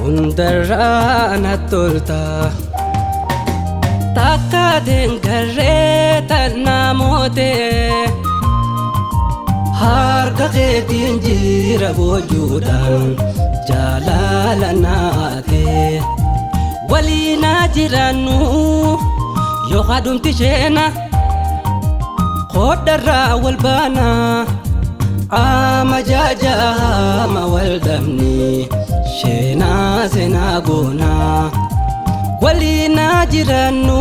Hundarraa natti tolta. Takka deengarree tannaa mootee. Harka keetiin jira boojuudhaan jaalala naatee. Waliinaa jiraannu yoo kadhumti sheena kodharraa wal baana ama jaajaama wal dhabni sheenaa seenaa goonaa. Waliinaa jiraannu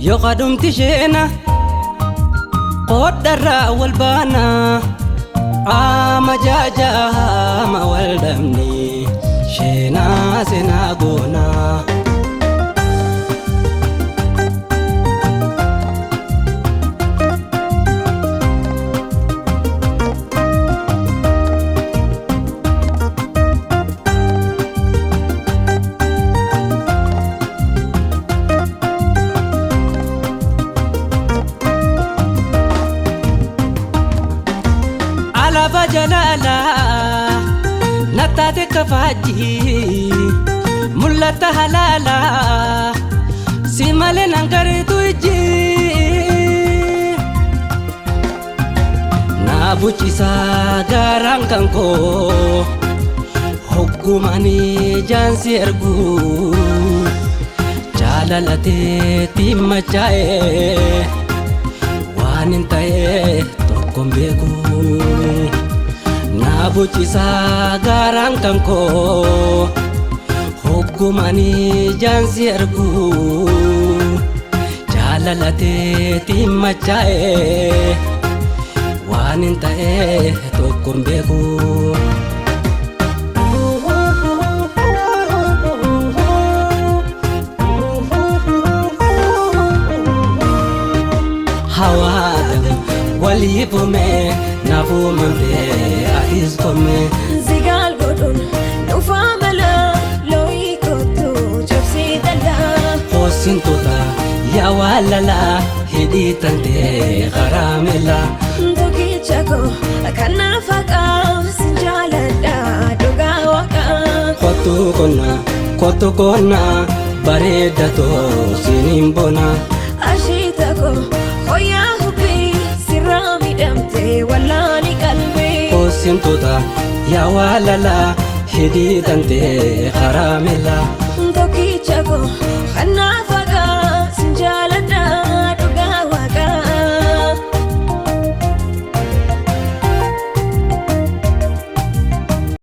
yoo kadhumti sheena kodharraa wal baana ama jaajaama wal dhabni sheenaa seenaa goonaa. Alaabaa jalaalaa nattaate kafaajjii mul'ata halaalaa si malee nan gareetu ijji. Na buchisaa garaan kan koo hoggumanii jaansi erguu jaalalateetti machaa'ee waan hin ta'ee tokkoon beeku. Na buchisaa garaan kan koo hoggumanii jaansi erguu jaalalateetti machaa'ee waan hin ta'ee tokkoon beeku. Hawaadam waliifume nafuumamtee atis komme. Zigaal godhuun dhufaa mala looyii kottu cabsii dallaa. Hoosintota yaa waalala hidhii tantee karaa miila. Tokkicha koo kan naaf haqaa sin jaaladha dhugaa waaqaa. Kottu konna kottu konna bareedatoo siniin bona. Ashiita koo hoyaa hubbii sirraa miidhamte wallaani qalbii. Hoosintota yaa waalala hidhii tantee karaa miila. Tokkicha koo kan naaf